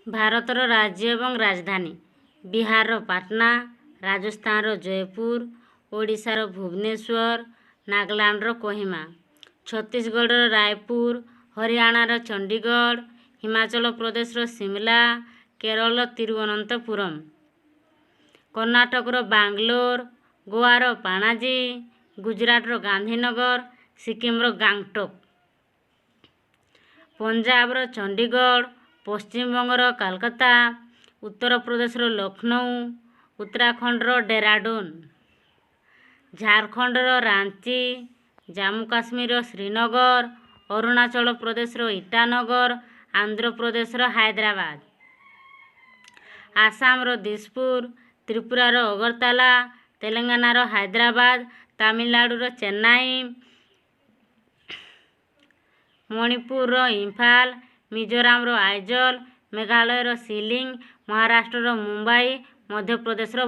ଭାରତର ରାଜ୍ୟ ଏବଂ ରାଜଧାନୀ ବିହାରର ପାଟନା, ରାଜସ୍ଥାନର ଜୟପୁର, ଓଡ଼ିଶାର ଭୁବନେଶ୍ୱର, ନାଗାଲାଣ୍ଡର କୋହିମା, ଛତିଶଗଡ଼ର ରାୟପୁର, ହରିୟାଣାର ଚଣ୍ଡିଗଡ଼, ହିମାଚଳ ପ୍ରଦେଶର ଶିମଲା, କେରଳର ତିରୁଅନନ୍ତପୁରମ୍, କର୍ଣ୍ଣାଟକର ବାଙ୍ଗାଲୋର, ଗୋଆର ପାଣାଜୀ, ଗୁଜୁରାଟର ଗାନ୍ଧୀନଗର, ସିକିମର ଗାଙ୍ଗଟକ୍, ପଞ୍ଜାବର ଚଣ୍ଡିଗଡ଼, ପଶ୍ଚିମବଙ୍ଗର କୋଲକାତା, ଉତ୍ତରପ୍ରଦେଶର ଲକ୍ଷ୍ନୌ, ଉତ୍ତରାଖଣ୍ଡର ଡେରାଡୁନ, ଝାଡ଼ଖଣ୍ଡର ରାଞ୍ଚି, ଜାମ୍ମୁ କାଶ୍ମୀରର ଶ୍ରୀନଗର, ଅରୁଣାଚଳ ପ୍ରଦେଶର ଇଟାନଗର, ଆନ୍ଧ୍ରପ୍ରଦେଶର ହାଇଦ୍ରାବାଦ, ଆସାମର ଦିସପୁର, ତ୍ରିପୁରାର ଅଗରତାଲା, ତେଲେଙ୍ଗାନାର ହାଇଦ୍ରାବାଦ, ତାମିଲନାଡ଼ୁର ଚେନ୍ନାଇ, ମଣିପୁରର ଇମ୍ଫାଲ, ମିଜୋରାମର ଆଇଜଲ, ମେଘାଳୟର ଶିଲଂ, ମହାରାଷ୍ଟ୍ରର ମୁମ୍ବାଇ, ମଧ୍ୟପ୍ରଦେଶର